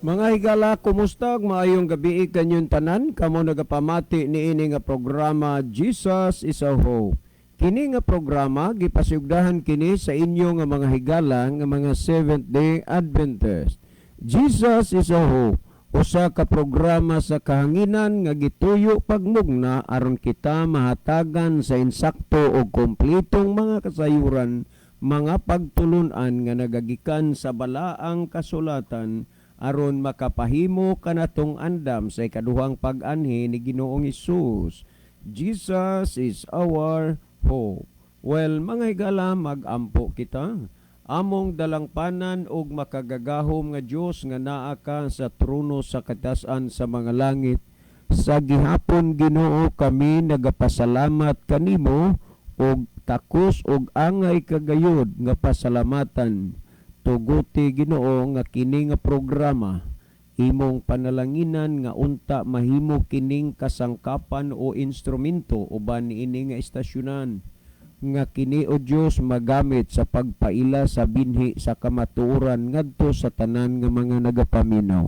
Mga higala, kumusta? Maayong gabi kanyong tanan. Kamo nagapamati niini nga programa, Jesus is a Hope. Kini nga programa gipasugdahan kini sa inyo nga mga higala nga mga Seventh Day Adventist. Jesus is a Hope. Usa ka programa sa kahanginan nga gituyo pagmugna aron kita mahatagan sa insakto o kompletong mga kasayuran, mga pagtulunan nga nagagikan sa balaang kasulatan aron makapahimo kanatong andam sa ikaduhang pag-anhi ni Ginoong Hesus. Jesus is our hope. Well, mga higala, mag-ampo kita. Among dalangpanan ug makagagahom nga Dios nga naa ka sa trono sa katasan sa mga langit. Sa gihapon, Ginoo, kami nagapasalamat kanimo og takos og angay kagayod nga pasalamatan. Tuguti, Ginoo, nga kini nga programa imong panalanginan nga unta mahimo kining kasangkapan o instrumento uban niini nga estasyonan nga kini, o Dios, magamit sa pagpaila sa binhi sa kamatuoran ngadto sa tanan nga mga nagapaminaw.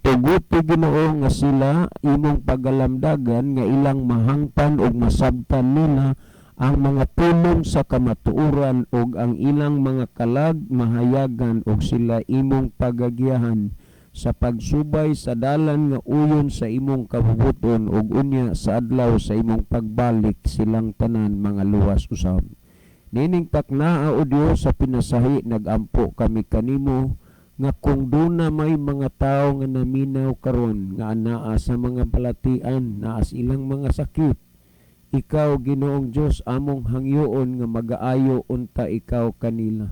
Tuguti, Ginoo, nga sila imong pagalamdagan nga ilang mahangpan ug masabtan nila ang mga pulong sa kamatuoran ug ang ilang mga kalag mahayagan ug sila imong pagagiyahan sa pagsubay sa dalan nga uyon sa imong kabubuton ug unya sa adlaw sa imong pagbalik silang tanan mga luwas usab. Nining taknaa, o Dios, sa pinasahi, nagampo kami kanimo nga kung duna may mga tawo nga naminaw karon nga anaa sa mga balatian, naa sa ilang mga sakit, ikaw, Ginoong Dios, among hangyoon nga magaayo unta ikaw kanila.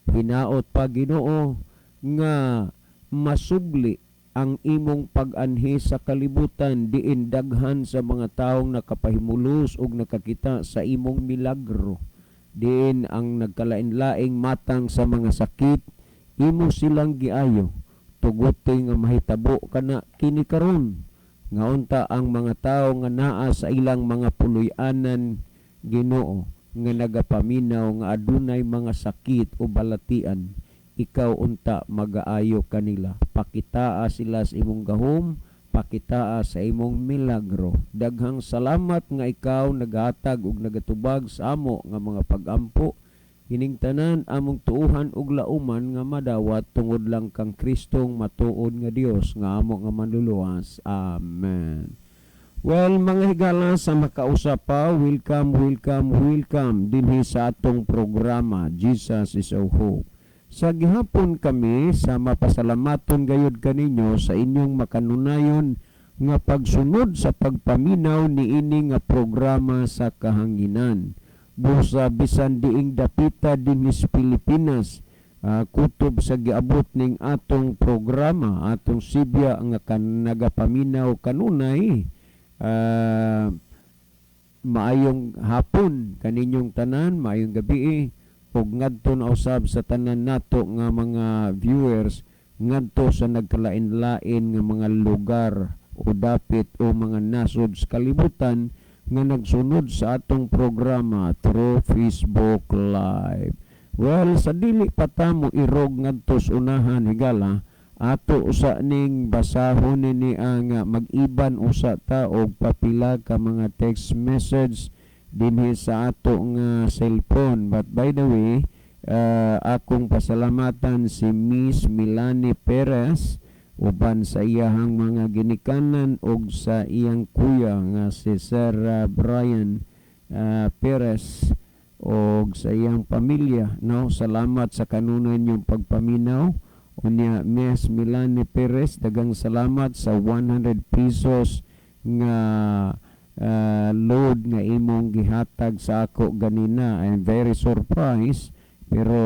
Hinaot pa, Ginoo, nga masubli ang imong pag-anhi sa kalibutan diin daghan sa mga taong nakapahimulos ug nakakita sa imong milagro, diin ang nagkalain-laing matang sa mga sakit imo silang giayo. Tuguti nga mahitabo kana kini karon nga unta ang mga tawo nga naa sa ilang mga puloy-anan, Ginoo, nga nagapaminaw nga adunay mga sakit o balatian, ikaw unta magaayo kanila. Pakitaa sila sa imong gahom, pakitaa sa imong milagro. Daghang salamat nga ikaw nagahatag ug nagatubag sa amo nga mga pagampo. Kining tanan among tuuhan ug lauman nga madawat tungod lang kang Kristong matuod nga Dios nga amo nga manluluwas. Amen. Well, mga higala, sa makausa pa, welcome, welcome, welcome dinhi sa atong programa, Jesus is our Hope. Sa gihapon kami sa mapasalamaton gayud kaninyo sa inyong makanunayon nga pagsunod sa pagpaminaw niini nga programa sa kahanginan. Busa bisan diing dapita dinhi sa Pilipinas, kutob sa giabot ning atong programa, atong sibya nga kan nagapaminaw kanunay, maayong hapon kaninyong tanan, maayong gabi ug ngadto na usab sa tanan nato nga mga viewers ngadto sa nagkalain-lain nga mga lugar o dapit o mga nasod sa kalibutan nga nagsunod sa atong programa through Facebook Live. Well, sa dili pa ta mo irog ngadto sa unahan, higala, ato usa ning basahon ni ang mag-iban usa ta og papila ka mga text message dinhi sa ato nga cellphone. But by the way, akong pasalamatan si Miss Milani Perez uban sa iyahang mga ginikanan og sa iyang kuya nga si Sir Brian Perez og sa iyang pamilya, no? Salamat sa kanunay ninyong pagpaminaw. Unya, Miss Milani Perez, daghang salamat sa 100 pesos nga load nga imong gihatag sa ako ganina. I'm very surprised, pero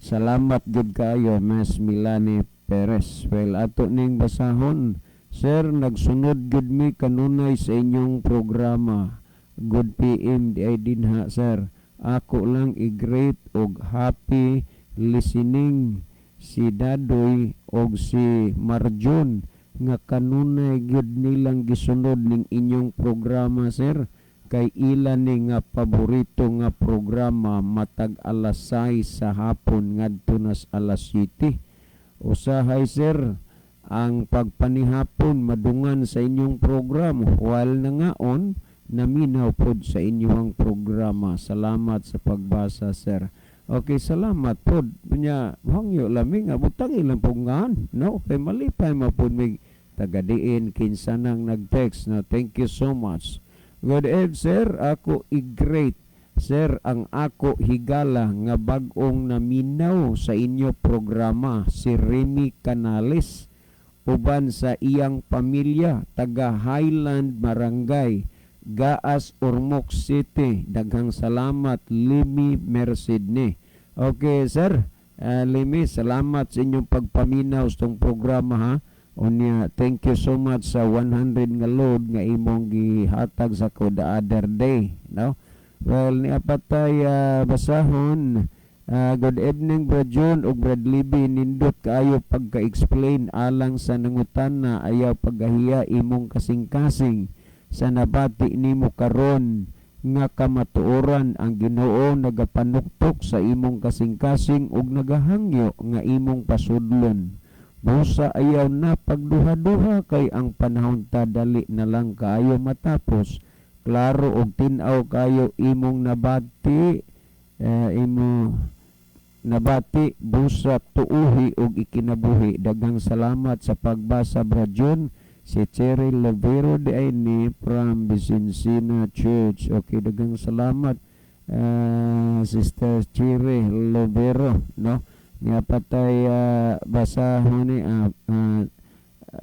salamat gud kaayo, Miss Milani Perez. Well, ato ning basahon. "Sir, nagsunod gud mi kanunay sa inyong programa. Good PM di ay dinha, sir. Ako lang i-greet og happy listening si Dadoy og si Marjon nga kanunay gyud nilang gisunod ning inyong programa, sir." Kay ila ni nga paborito nga programa matag alas 6 sa hapon ngadto nas alas 7. Usahay, sir, ang pagpanihapon madungan sa inyong program while nangaon, naminaw pod sa inyong programa. Salamat sa pagbasa, sir. Okay, salamat pod. Nya hangyo lami nga butang ilang pungan, no? Kay malipay ma pod mig taga diin, kinsa nang nag-text na. Thank you so much. Good eve, sir. Ako i-great. Sir, ang ako higala nga bag-ong naminaw sa inyo programa, si Remy Canales, uban sa iyang pamilya, taga Highland Barangay, Gaas, Ormoc City. Daghang salamat, Limi Mercedne. Okay, sir. Limi, salamat sa inyong pagpaminaw sa tong programa, ha. Unya, thank you so much sa 100 nga load nga imong gihatag sa ko the other day, no? Well, ni apatay basahon. Good evening, Brad John ug Brad Libby. Nindot kaayo pagka-explain alang sa nangutana. Ayaw paggahiya imong kasing-kasing sa nabati nimo karon nga kamatuoran. Ang Ginoo nagapanuktok sa imong kasing-kasing ug nagahangyo nga imong pasudlon. Busa ayaw na pagduha-duha kay ang panahon ta dali na lang kaayo matapos. Klaro og tin-aw kayo imong nabati, imo nabati, busa tuuhi og ikinabuhi. Daghang salamat sa pagbasa, Brad John. Si Cheryl Lavero di ay ni from Vicencina Church. Okay, daghang salamat, Sister Cherry Lovero, no? Nga patay basahon ni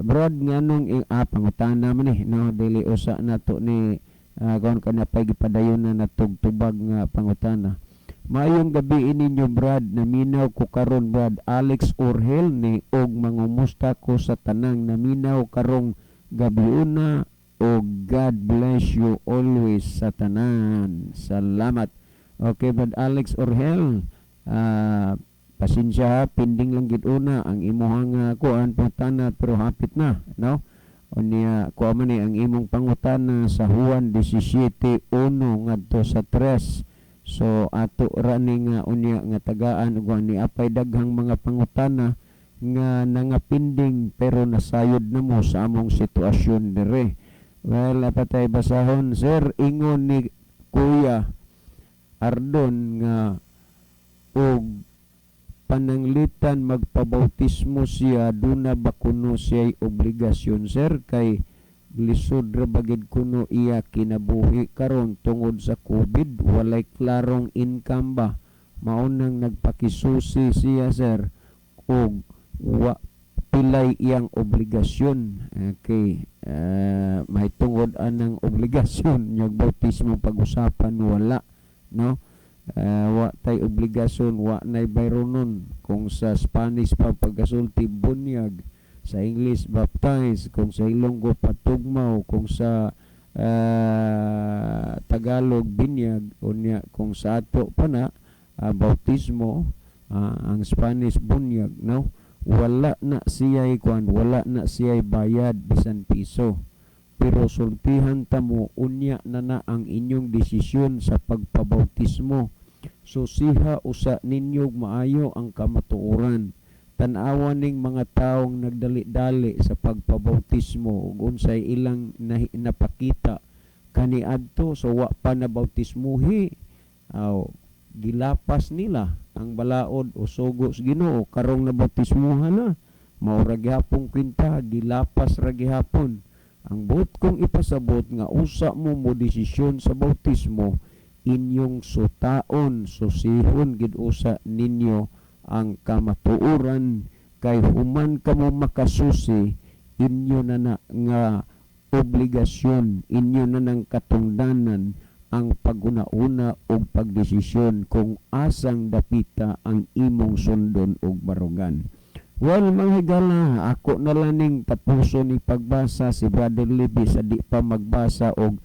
Brad, nganong pangutana man ni, no? Dili usa nato ni kon kana pay gipadayon na natugtubag nga pangutana. Maayong gabi ninyo, Brad. Naminaw ko karon, Brad. Alex Orhel ni og mangumusta ko sa tanang naminaw karong gabi una og God bless you always sa tanan. Salamat. Okay, Brad Alex Orhel. Pasensya ha, pending lang gid una ang imuhang kuan pangutana, pero hapit na, no? Unya kuha man ni ang imong pangutana sa Juan 17:1 ngadto sa 3. So ato ra ni nga unya nga tagaan ug ni apay daghang mga pangutana nga nangapinding, pero nasayod na mo sa among sitwasyon dire. Well, apatay basahon. Sir, ingon ni Kuya Ardon nga og pananglitan magpabautismo siya, duna ba kuno siya'y obligasyon, sir, kay lisod ra bagid kuno iya kinabuhi karon tungod sa COVID, walay klarong income ba? Mao nang nagpakisusi siya, sir, og wa pilay iyang obligasyon. Okay, mahitungod anang obligasyon nyag bautismo pag-usapan, wala, no? Wa tay obligasyon, wa nay bayronon. Kung sa Spanish pa pagkasulti, bunyag; sa English, baptize; kung sa Ilonggo, patugmaw; kung sa Tagalog, binyag; unya kung sa ato pa na bautismo, ang Spanish, bunyag, no? Wala na siya kuan, wala na siya bayad bisan piso, pero sultihan ta mo unya na na ang inyong desisyon sa pagpabautismo. Susiha usa ninyo maayo ang kamatuoran. Tan-awa ning mga taong nagdali-dali sa pagpabautismo ug unsay ilang napakita kaniadto. So wa pa na bautismuhi, aw, gilapas nila ang balaod o sugo sa Ginoo. Karong nabautismuhan na, mao ra gihapon kwenta, gilapas ra gihapon. Ang buot kong ipasabot nga usa mo mo desisyon sa bautismo, inyong sutaon, susihon gid usa ninyo ang kamatuoran, kay human kamo makasusi, inyo na na nga obligasyon, inyo na nang katungdanan ang paguna-una og pagdesisyon kung asang dapita ang imong sundon og barugan. Well, mga higala, ako na lang ning tapuson ni pagbasa. Si Brother Libby sa di pa magbasa og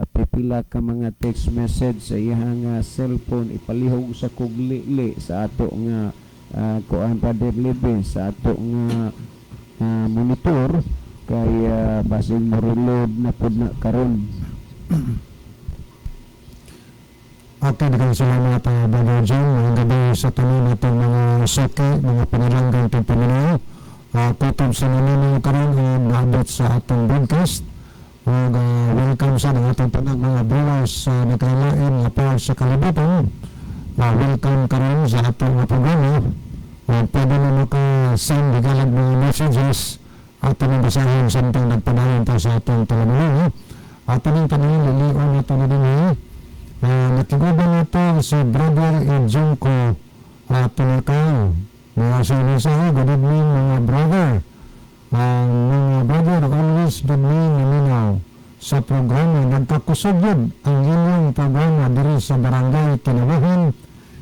pipila ka mga text message sa iyang cellphone. Ipalihog sa kog lili sa ato nga kuan, Brother Libby, sa ato nga monitor kay basing mo reload na pud na karon. Okay, daghang salamat, Brother John. Maayong gabi sa tanan atong mga suki, mga pinalanggang tigpaminaw. Kutob sa naminaw karon og naabot sa atong broadcast. Ug welcome sa atong tanang mga viewers sa nagkalain nga part sa kalibutan. Welcome karon sa atong mga programa. Pwede na maka-send higalag mga messages ato nang basahin samtang nagpadayon ta sa atong tulumanon. Ato ning tanan lilion ato na dinhi. Nakiguban nato si Brother Ejunko Tunakaw. Mga sa mensahe, "Good evening, mga brother. Mga brother, always good evening naminaw sa programa. Nagkakusog yun ang inyong programa diri sa Barangay Kinabuhan,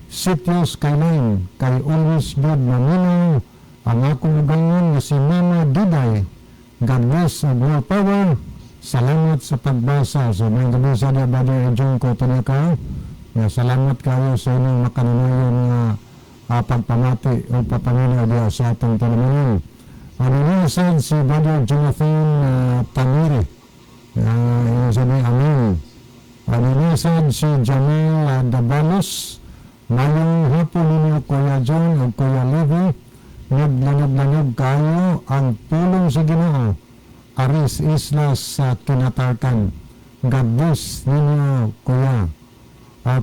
Sitio Skyline. Kay always good naminaw ang akong ugangan nga si Mama Diday. God bless and more power. Salamat sa pagbasa." So, maayong gabi sa niya, Brother Ejunko Tunakaw. Ya, salamat kayo sa inyong makanunayon nga pagpamati o papaminaw diya sa atong tulumanon. Ano niya sad si Brother Jonathan Tamiri. Sabi, "Amen." Ano niya sad si Jamil Dabalos. "Maayong hapon ninyo, Kuya John o Kuya Levi. Naglanog-lanog kayo ang pulong sa Ginoo. Aris Islas sa Kinatarkan. God bless ninyo, Kuya."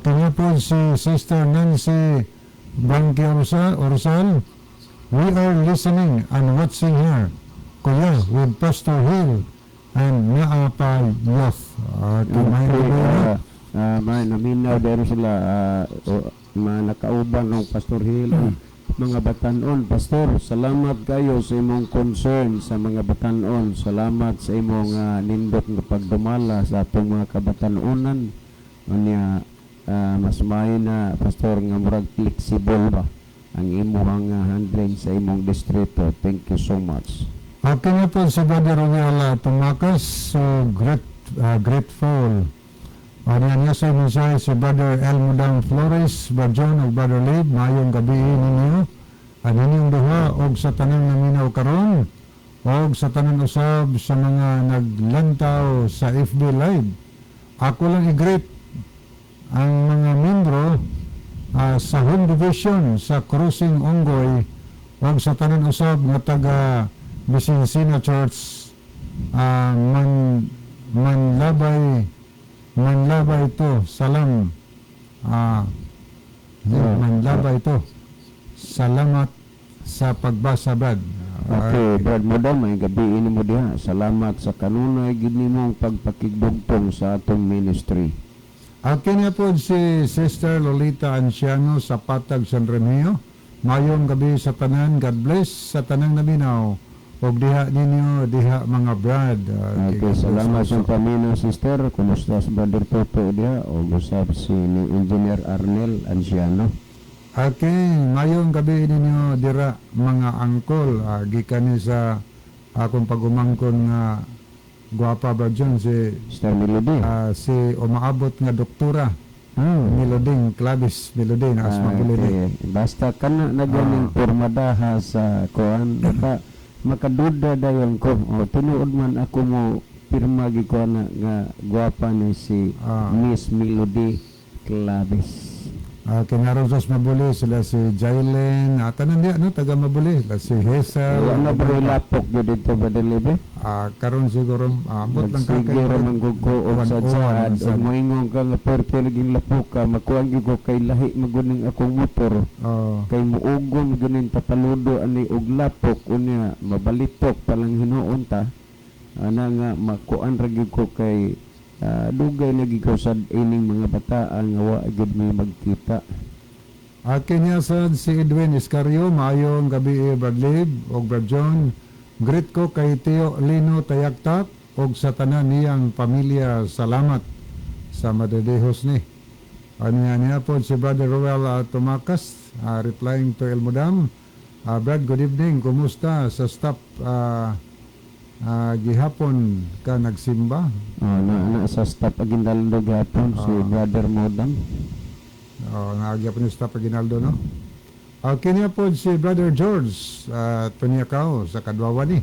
Kanya po si Sister Nancy Banki Orsal. "We are listening and watching here, Kuya, with Pastor Hill and Naapa Youth." May Okay, may naminaw dero sila mga nakauban ng Pastor Hill, mga batanon. Pastor, salamat kayo sa imong concern sa mga batanon. Salamat sa imong nindot nga pagdumala sa atong mga kabatanunan. Unya mas maayo na, Pastor, nga murag flexible ba ang imong handling sa imong distrito. Thank you so much. Okay na po si Brother Royal Tumakas. So, grateful. Ano niya sa mensahe si Brother El Mudang Flores, Brother John ug Brother Lib, "Maayong gabi ninyo. Ang inyong duha og sa tanang naminaw karon og sa tanan usab sa mga naglantaw sa FB Live. Ako lang i-greet ang mga membro sa Home Division sa Crossing Onggoy ug sa tanan usab nga taga Bisinsina Church, man manlabay manlabay ito salam manlabay ito. Salamat sa pagbasa, Brad." Okay, Brad Modam, maayong gabi ini mo diha. Salamat sa kanunay gid nimong pagpakigdugtong sa atong ministry. Akin na po si Sister Lolita Anciano sa Patag, San Remigio. "Maayong gabi sa tanan. God bless sa tanang naminaw. Og diha ninyo, diha mga brad." Okay, salamat sa paminaw, Sister. Kumusta sa Brother Toto diha? O usab si ni Engineer Arnel Anciano. Okay, "Maayong gabi ninyo dira, mga angkol." Gikan ni sa akong pagumangkon nga gwapa ba dyan si Sister Melody. Si umaabot nga doktora Meloding Clavis, Melody na asma. Okay. Basta kana na ganing pormadaha sa kuan maka makaduda dayon ko. O tinuod man ako mo pirma gi ko na nga gwapa ni si Miss Melody Clavis. Kinaron sa Mabuli sila si Jailen, tanan diya no taga Mabuli, sila si Hazel. Wala na ba lapok gyud dito ba delibe? Karon siguro ambot lang ka Sige ra man gud ko og Uwan-uwan, sad-sad sad. ug moingon ka nga perti laging lapok ka, makuan gyud ko kay lahi magud ning akong motor kay muugom gyud tapaludo ani og lapok, unya mabalitok palang hinuon ta ana nga makuan ra gyud ko kay dugay na gyud ko sad ining mga bataan nga wa gyud mi magkita. Kanya sad si Edwin Iscario, "Maayong gabi, Brad Lib og Brad John. Greet ko kay Tio Lino Tayaktak og sa tanan niyang pamilya. Salamat sa madedehos ni." Ano niya po si Brother Roel Tumakas, replying to El Mudam. "Brad, good evening. Kumusta sa staff? Gihapon ka nagsimba?" Oh, na sa staff Aguinaldo gihapon si Brother Modam. Oh, naagya po ni staff Aguinaldo, no? Kanya po si Brother George Tunyakaw sa Kadwawa ni.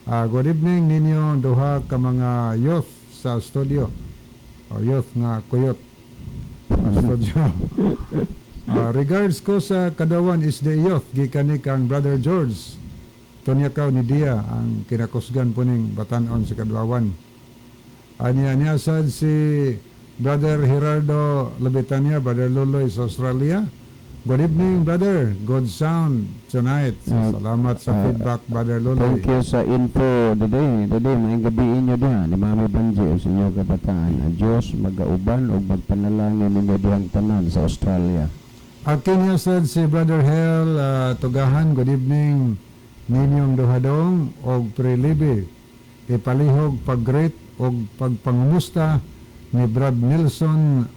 "Good evening ninyo duha ka mga youth sa studio." O youth nga kuyot. Studio. Regards ko sa Kadawan is the youth gikan ni kang Brother George. Tunyakaw ni Dia ang kinakusgan po ning batanon sa Kadwawan. Anya niya sad si Brother Gerardo Labetania, Brother Loloy sa Australia. Good evening, brother. Good sound tonight. So, salamat sa feedback, Brother Loloy. Thank you sa info, Dede. Dede, maayong gabi inyo diha ni Mami Banji o sa inyong kabataan. Ang Diyos magauban o magpanalangin ninyo dihang tanan sa Australia. Akin niya sad si Brother Hel Tugahan, good evening ninyong duhadong og prelibi. Ipalihog pag-greet og pagpangumusta ni Brad Nelson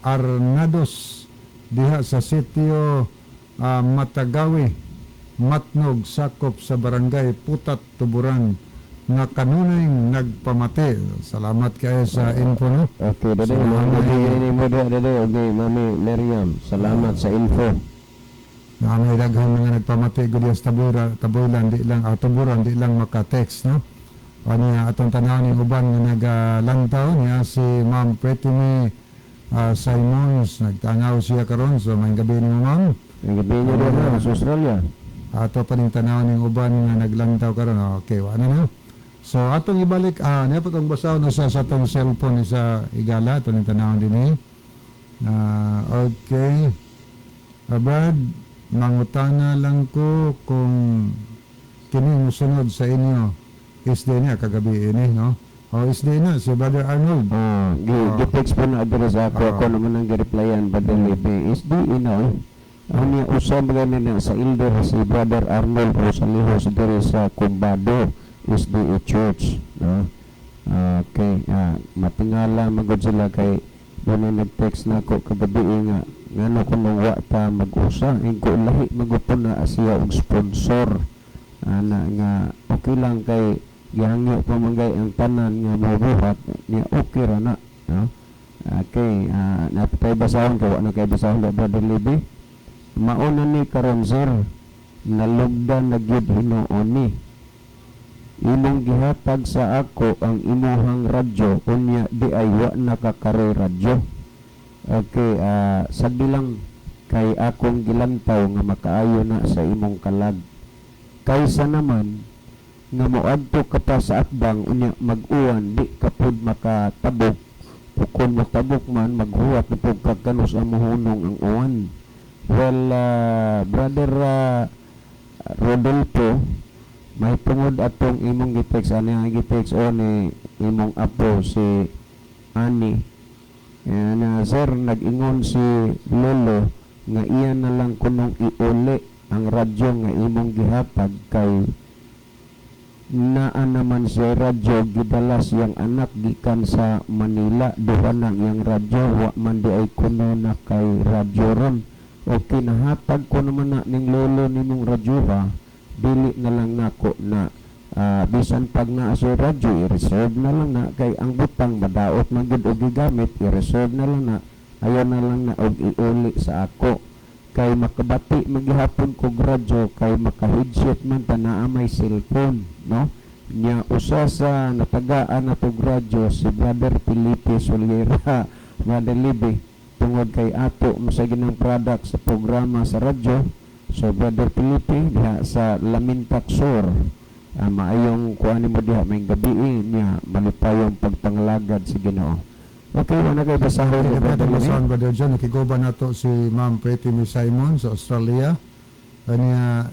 Arnados diha sa sitio Matagawi, Matnog, sakop sa barangay Putat, Tuburan nga kanunay nagpamati. Salamat kayo sa info, no? Okay, Dede, Salamat. maayong gabi nimo diha, Dede, og ni Mami Miriam. Salamat sa info. Na may daghang mga nagpamati gud sa Tabura, Tabulan di lang Tuburan di lang maka-text, no. Ani atong tanawon ning uban nga nagalantaw niya si Ma'am Pretty Simons, nagtanaw siya karon, so may gabi nimo, ma'am. Maayong gabi inyo diha, ma'am, sa Australia. Ato pa ning tanawon ning uban nga naglantaw karon. Okay, wa na, no. So atong ibalik niya pa tong basahon na sa atong cellphone ni sa igala ato ning tanawon dinhi. Okay. Brad, mangutana lang ko kung kini musunod sa inyo isdi niya kagabi ini, no? O isdi na si Brother Arnold. Gi-text po na address ako, ako naman ang gi-replyan, Brother Libe. Is di ina eh. Ang niya usab gani na sa elder si Brother Arnold Rosalejos diri sa Kumbado is the church, no? Okay, matingala magud sila kay doon na nag-text na ako kagabi nga ngano kung wa ta mag-usa ingko lahi magupon na siya og sponsor ana nga okay lang kay gihangyo pa man gay ang tanan nga mobuhat niya, okay ra na, no? Okay, napatay basahon kay wa na kay basahon da, Brother Libby. Mauna ni karon, sir, nalugdan na gyud hinuon ni imong gihatag sa ako ang imuhang radyo, unya di ay wa nakakare radyo. Okay, sagdi lang kay akong gilantaw nga makaayo na sa imong kalag kaysa naman nga moadto ka pa sa atbang unya mag-uwan, di ka pud makatabok o kung motabok man maghuwat na pud ka kanus ang mohunong ang uwan. Well, Brother Rodolfo, may tungod atong imong gitext ani ang gitext o ni imong apo si Ani. Yan na, sir, nag-ingon si Lolo nga iya na lang kunong iuli ang radyo nga imong gihatag kay naa naman siya radyo, gidala siyang anak gikan sa Manila, duha na iyang radyo, wa man di ay kuno na kay radyo ron. Okay, nahatag ko naman na ning lolo nimong radyo ha, dili na lang nako na bisan pag naa sa radyo, i-reserve na lang na kay ang butang madaot man gud og gigamit, i-reserve na lang na, ayaw na lang na og iuli sa ako kay makabati magihapon kog radyo kay maka-headset man ta, naa may cellphone, no? Nya usa sa natagaan na tog radyo si Brother Felipe Soliera, Brother Libe, tungod kay ato mo sa ginang product sa programa sa radyo. So Brother Felipe diha sa Lamintak Sur, maayong kuan mo diha, may gabi niya, malipayong pagpangalagad sa Ginoo. Okay, wala kay basahon, Hindi Brother pa Libe. basahon, Brother John. Nakiguba nato si Ma'am Pretty Miss Simon sa Australia. Niya,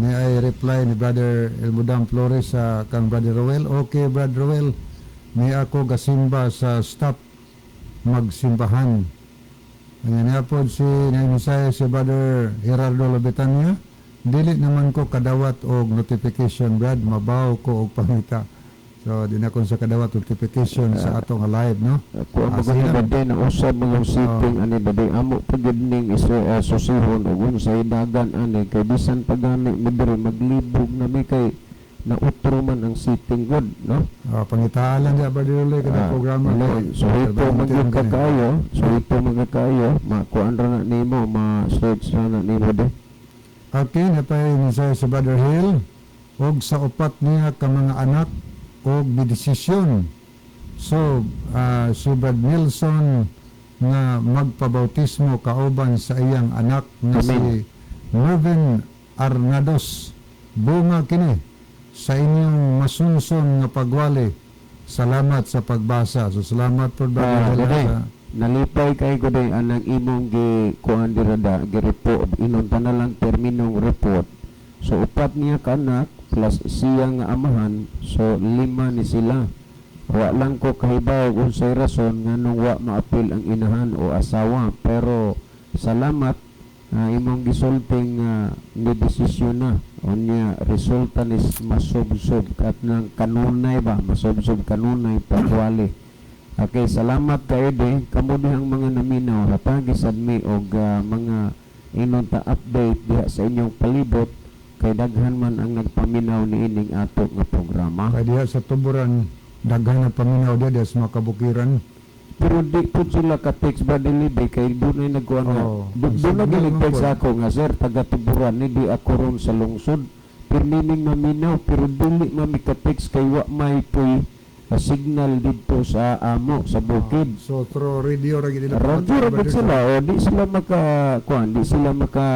niya ay reply ni Brother Elmudam Flores sa kang Brother Roel. Okay, Brother Roel. Ni ako gasimba sa stop magsimbahan. Niya niya po si niya si Brother Gerardo Lobetania. Dili naman ko kadawat og notification, Brad, mabaw ko og pangita. So di na kon sa kadawat notification sa atong live, no? Ako ang sige maganda lang. din na usab mga setting ani dadi amo pa gyud ning iso susihon og unsay dagan ani kay bisan pa gani mo diri maglibog na mi kay nautro man ang setting god, no? Pangitaan lang diya, Brother Roel, kada programa. Ano, so ito magyud ka kaayo, so ito mga kaayo, makuan ra na nimo, ma-search ra na nimo de. Okay, napay mensahe sa Brother Hill og sa upat niya ka mga anak og bidesisyon So si Brad Nelson nga magpabautismo kauban sa iyang anak nga Amen. si Mervin Arnados. Bunga kini sa inyong masunson nga pagwali. Salamat sa pagbasa. So salamat po, Brother Dela, Goday, nalipay kay Goday anang imong gi kuan dirada, gi report, inunta na lang terminong report. So upat niya ka anak plus siya nga amahan, so lima ni sila. Wa lang ko kahibaw unsay rason nganong wa maapil ang inahan o asawa, pero salamat imong gisulting ni desisyon na unya resulta ni masubsob kat ng kanunay ba, masubsob kanunay pagwali. Okay, salamat kayo de. Kamo dihang mga naminaw, hatagi sad mi og mga inon ta update diha sa inyong palibot kay daghan man ang nagpaminaw niining ato nga programa. Kay diha sa Tuburan, daghan na paminaw diha, diha sa mga kabukiran. Pero di po sila ka-text ba delivery kay dunay nagkuan nga. Oo. Doon na Signal man nag-text po. ako nga, "Sir, taga Tuburan ni di ako ron sa lungsod. Pirmining maminaw pero dili mami ka-text kay wa may puy signal didto sa amo sa bukid." So through radio ra gid nila. Radyo ra gud sila o di sila maka kuan, di sila maka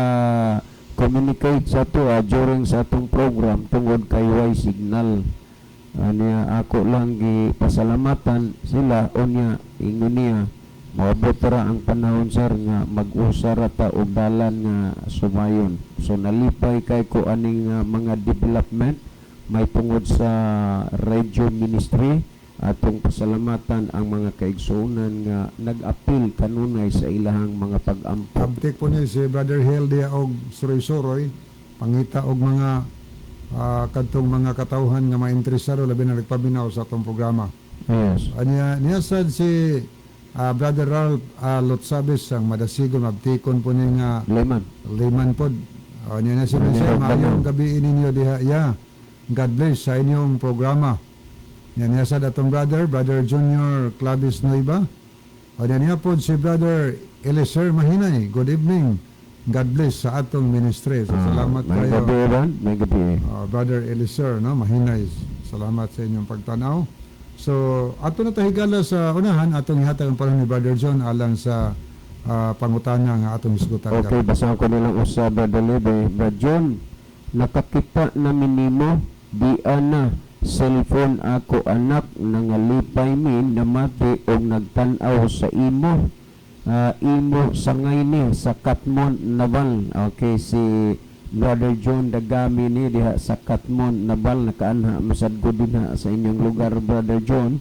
communicate sa ato during sa atong program tungod kay way signal. Anya ako lang gi pasalamatan sila, unya ingon niya, "Moabot ra ang panahon, sir, nga mag-usa ra ta og dalan nga sumayon." So nalipay kay ko aning mga development may tungod sa radio ministry. Atong pasalamatan ang mga kaigsuonan nga nag-apil kanunay sa ilahang mga pag-ampo. Abtik po ni si Brother Hill diha og suroy-suroy pangita og mga kadtong mga katawhan nga mainteresado, labi na nagpaminaw sa atong programa. Anya niya sad si Brother Ralph Lotsabes ang Madasigon, abtikon po ni nga Leman. Liman pod. Niya na siya Niya, siya, "Maayong Banal. gabi ninyo diha ya. God bless sa inyong programa." Niya niya sad atong brother, Brother Junior Clavis Noiba. Niya niya pod si Brother Eliezer Mahinay. "Good evening. God bless sa atong ministry." So, salamat May kayo. gabi ba? May gabi. Brother Eliezer, no, Mahinay. Salamat sa inyong pagtanaw. So, ato na tahigala sa unahan, atong ihatag ang panahon ni Brother John alang sa pangutana nga atong hisgutan. Okay, basahan ko nilang usa, Brother Lebe. "Brad John, nakakita na minimo, di ana, cellphone ako anak, nangalipay mi, namati og nagtan-aw sa imo. Imo sangay ni sa Katmon Naval." Okay, si Brother John Dagami ni diha sa Katmon Naval, nakaanha masad ko dinha sa inyong lugar, Brother John.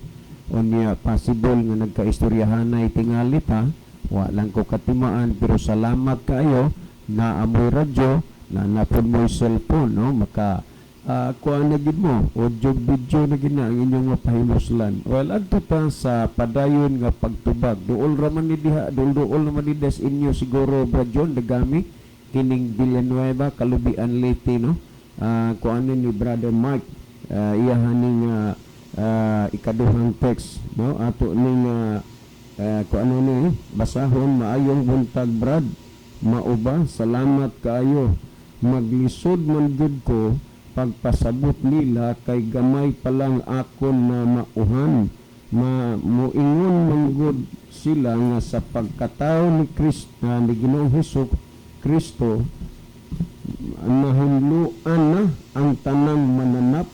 Unya possible nga nagkaistoryahanay tingali ta, wa lang ko katimaan, pero salamat kaayo na amoy radyo na napod mo'y cellphone, no, maka kuan na gid mo, audio video na gid na ang inyong mapahimuslan. Well, adto pa sa padayon nga pagtubag, duol ra man ni diha, duol duol naman ni des inyo siguro, Brad John Dagami, kining Villanueva, Kalubian, Leyte, no. Kuan ni Brother Mark, iyahan ning ikaduhang text, no, ato ning kuan ni basahon. "Maayong buntag, Brad. Mauba, salamat kaayo. Maglisod man gyud ko pagpasabot nila kay gamay pa lang akon na mauhan. Ma moingon man gud sila nga sa pagkatao ni Kristo, ni Ginoong Hesus Kristo, nahinluan na ang tanang mananap.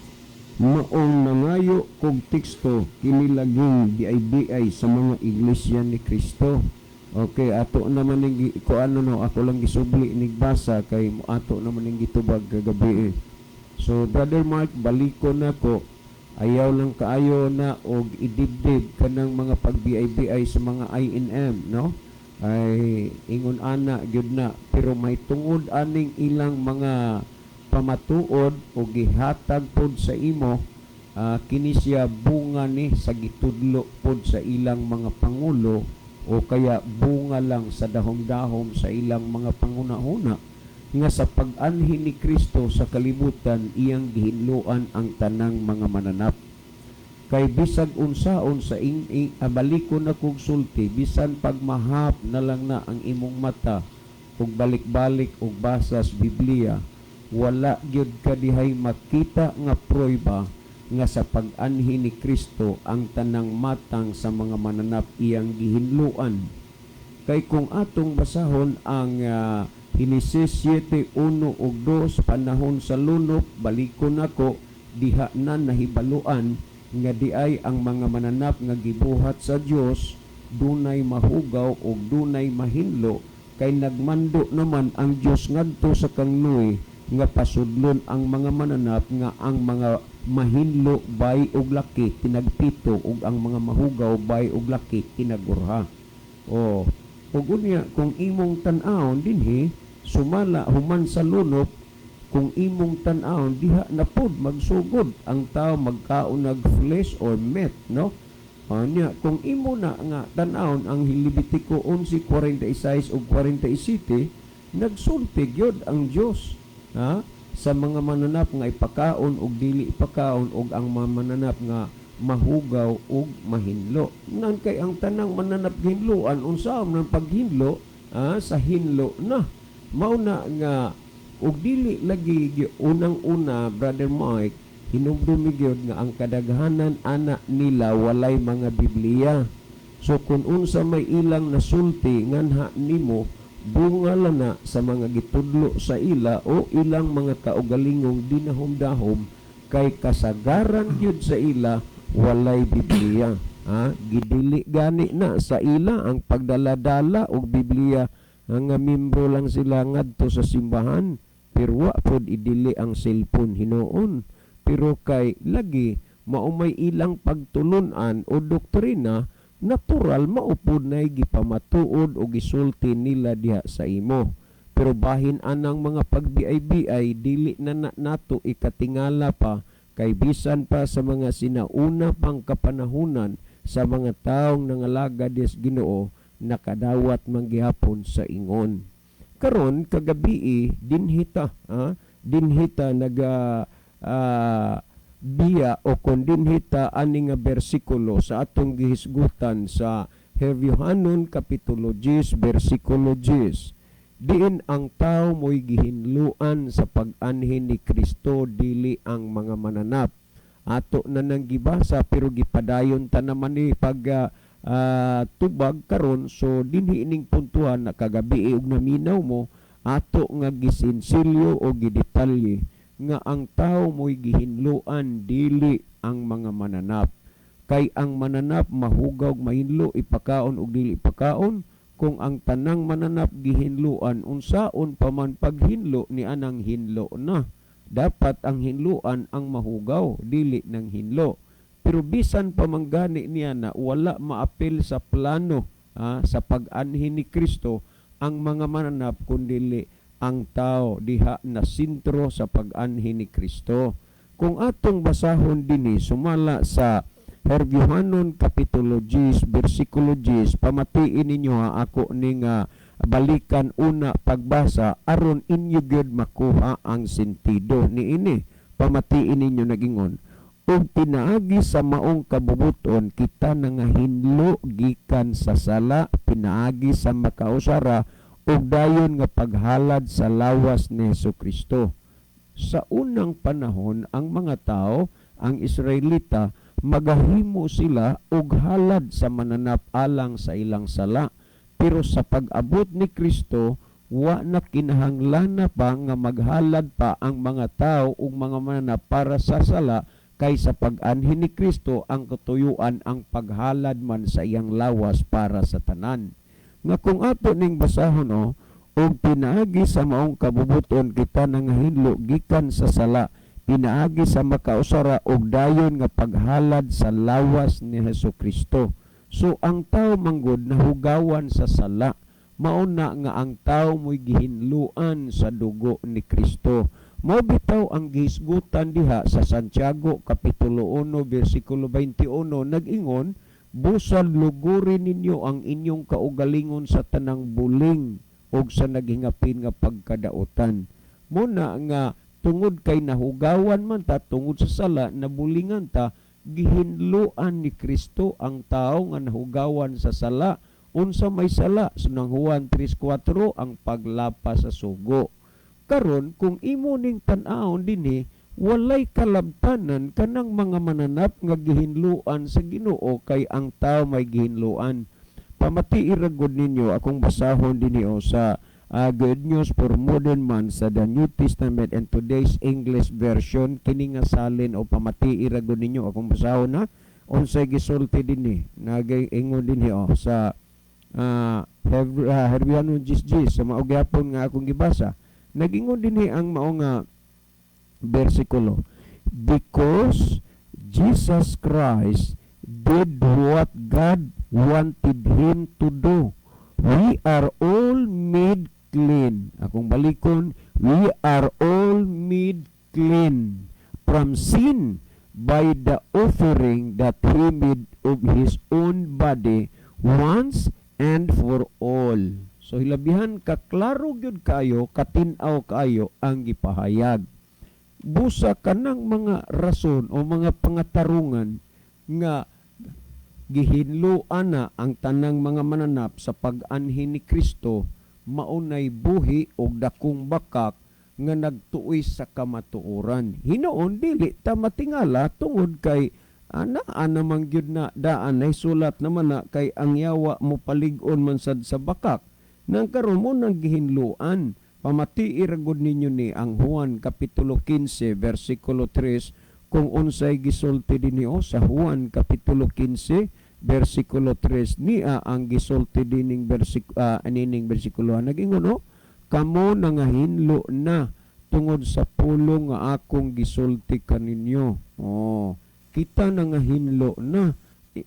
Maong nangayo kog teksto kini laging BIBI sa mga iglesia ni Kristo." Okay, ato naman ning ko ano, no, ako lang gisubli nigbasa kay ato naman ning gitubag kagabi eh. So Brother Mark, baliko nako. Ayaw lang kaayo na og idibdib kanang mga pag-BIBI sa mga INM, no? Ay ingon ana gyud na, pero may tungod aning ilang mga pamatuod o gihatag pod sa imo, kini siya bunga ni sa gitudlo pod sa ilang mga pangulo o kaya bunga lang sa dahom-dahom sa ilang mga panguna-una nga sa pag-anhi ni Kristo sa kalibutan iyang gihinloan ang tanang mga mananap. Kay bisag unsaon sa ing, ing balikon na kog sulti, bisan pagmahap na lang na ang imong mata ug balik-balik og basas Biblia, wala gyud ka dihay makita nga prueba nga sa pag-anhi ni Kristo ang tanang matang sa mga mananap iyang gihinluan. Kay kung atong basahon ang Henesis 7:1 ug 2, panahon sa lunop, balikon nako diha na nahibaluan nga diay ang mga mananap nga gibuhat sa Dios dunay mahugaw ug dunay mahinlo, kay nagmando naman ang Dios ngadto sa kang Noe nga pasudlon ang mga mananap nga ang mga mahinlo bay og laki tinagpito ug ang mga mahugaw bay og laki tinagurha. O ug unya kung imong tan-awon dinhi sumala human sa lunop, kung imong tan-awon diha na pod magsugod ang tao magkaon nag flesh or meat, no? Anya kung imo na nga tan-awon ang Levitico 11:46 ug 47, nagsulti gyud ang Dios, ha, sa mga mananap nga ipakaon ug dili ipakaon ug ang mga mananap nga mahugaw ug mahinlo. Nan kay ang tanang mananap hinloan, unsaon man paghinlo, sa hinlo na. Mao na nga ug dili lagi unang-una, Brother Mike, hinumdumi gyud nga ang kadaghanan ana nila walay mga Biblia. So kung unsa may ilang nasulti nganha nimo, bunga na sa mga gitudlo sa ila o ilang mga kaugalingong dinahom-dahom, kay kasagaran gyud sa ila walay Biblia. Ha? Gidili gani na sa ila ang pagdala-dala og Biblia, nga membro lang sila ngadto sa simbahan, pero wa pod idili ang cellphone hinuon. Pero kay lagi maumay ilang pagtulunan o doktrina, natural maupod na gipamatuod o gisulti nila diha sa imo. Pero bahin anang mga pagbiay-biay, dili na, na nato ikatingala pa, kay bisan pa sa mga sinauna pang kapanahunan sa mga taong nangalaga des Ginoo, nakadawat man gihapon sa ingon. Karon kagabii dinhita, ha? Dinhita naga biya o kon dinhita ani nga bersikulo sa atong gihisgutan sa Hebreo kapitulo 10 bersikulo 10. Diin ang tao mo'y gihinluan sa pag-anhi ni Kristo, dili ang mga mananap. Ato na nang gibasa pero gipadayon ta naman ni pag tubag karon. So dinhi ining puntuhan na kagabi ug naminaw mo ato nga gisinsilyo o gidetalye nga ang tao mo'y gihinluan, dili ang mga mananap. Kay ang mananap mahugaw mahinlo, ipakaon og dili ipakaon. Kung ang tanang mananap gihinluan, unsaon pa man paghinlo ni anang hinlo na. Dapat ang hinluan ang mahugaw, dili ng hinlo. Pero bisan pa man gani niya na wala maapil sa plano, sa pag-anhi ni Kristo ang mga mananap, kundili ang tao diha na sentro sa pag-anhi ni Kristo. Kung atong basahon dinhi sumala sa Herbyohanon kapitulo 10 bersikulo 10, pamatiin ninyo ha, ako ning balikan una pagbasa aron inyo gyud makuha ang sentido niini. Pamatiin ninyo nagingon, ug pinaagi sa maong kabubuton kita nangahinlo gikan sa sala pinaagi sa makausara ug dayon nga paghalad sa lawas ni Hesukristo. Sa unang panahon ang mga tao, ang Israelita, magahimo sila og halad sa mananap alang sa ilang sala. Pero sa pag-abot ni Kristo, wa na kinahanglan na pa nga maghalad pa ang mga tao ug mga mananap para sa sala, kay sa pag-anhi ni Kristo ang katuyuan ang paghalad man sa iyang lawas para sa tanan. Nga kung ato ning basahon, o og pinaagi sa maong kabubuton kita nangahinlo gikan sa sala pinaagi sa makausara og dayon nga paghalad sa lawas ni Hesukristo. So ang tao manggod nahugawan sa sala, mao na nga ang tao mo'y gihinluan sa dugo ni Kristo. Mao bitaw ang gihisgutan diha sa Santiago kapitulo 1 bersikulo 21, nag-ingon, busal lugurin ninyo ang inyong kaugalingon sa tanang buling og sa naghingapin nga pagkadautan. Muna nga tungod kay nahugawan man ta tungod sa sala, nabulingan ta, gihinluan ni Kristo ang tao nga nahugawan sa sala. Unsa may sala? Sunang Juan 3:4, ang paglapa sa sugo. Karon kung imo ning tan-awon dinhi, Walay kalabtanan kanang mga mananap nga gihinluan sa Ginoo, kay ang tao may gihinluan. Pamatii ra gud ninyo akong basahon dinhi sa Good News for Modern Man sa the New Testament and Today's English Version kini nga salin o pamatii ra gud ninyo akong basahon na unsay gisulti dinhi. Nagaingon dinhi oh sa Herbiano Jis sa mao gyapon nga akong gibasa. Nagingon dinhi ang mao nga bersikulo: "Because Jesus Christ did what God wanted him to do, we are all made clean." Akong balikon, "We are all made clean from sin by the offering that he made of his own body once and for all." So hilabihan kaklaro gyud kayo, katin-aw kayo ang gipahayag. Busa kanang mga rason o mga pangatarungan nga gihinloan na ang tanang mga mananap sa pag-anhi ni Kristo, maunay buhi og dakong bakak nga nagtuoy sa kamatuoran. Hinuon dili ta matingala tungod kay ana ana man gyud na daan ay sulat naman na kay ang yawa mo palig-on man sad sa bakak. Nang karon mo nang gihinloan. Pamatii ra gud ninyo ni ang Juan kapitulo 15 bersikulo 3 kung unsay gisulti dinhi o sa Juan kapitulo 15 bersikulo 3. Nia ang gisulti dining anining bersikulo, nagingon oh, "Kamo nangahinlo na tungod sa pulong nga akong gisulti kaninyo." Oh, kita nangahinlo na.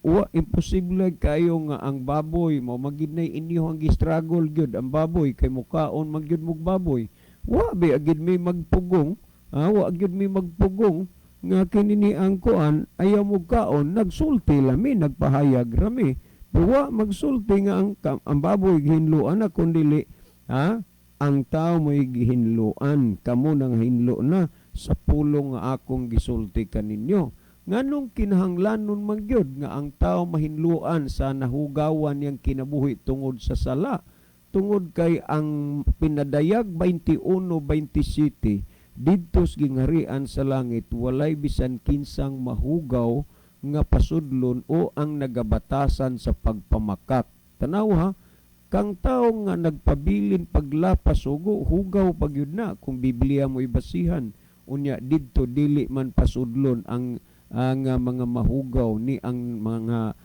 Wa imposible kayo nga ang baboy mo magid nay inyo ang gistruggle gyud ang baboy kay mukaon man gyud mog baboy. Wa ba agid may magpugong, ha? Wa gyud may magpugong nga kini ni ang kuan ayaw mo kaon. Nagsulti lami, nagpahayag rami. Wa magsulti nga ang baboy gihinloan na kun dili, ha, ang tao mo'y gihinloan. "Kamo nang hinlo na sa pulong nga akong gisulti kaninyo." Nganong kinahanglanon man gyud nga ang tao mahinluan sa nahugawan niyang kinabuhi tungod sa sala? Tungod kay ang pinadayag 21:27 didto sa gingharian sa langit, walay bisan kinsang mahugaw nga pasudlon o ang nagabatasan sa pagpamakak. Tanaw ha, kang tao nga nagpabilin paglapas sugo, hugaw pagyud na kung Biblia mo ibasihan. Unya didto dili man pasudlon ang mga mahugaw ni ang mga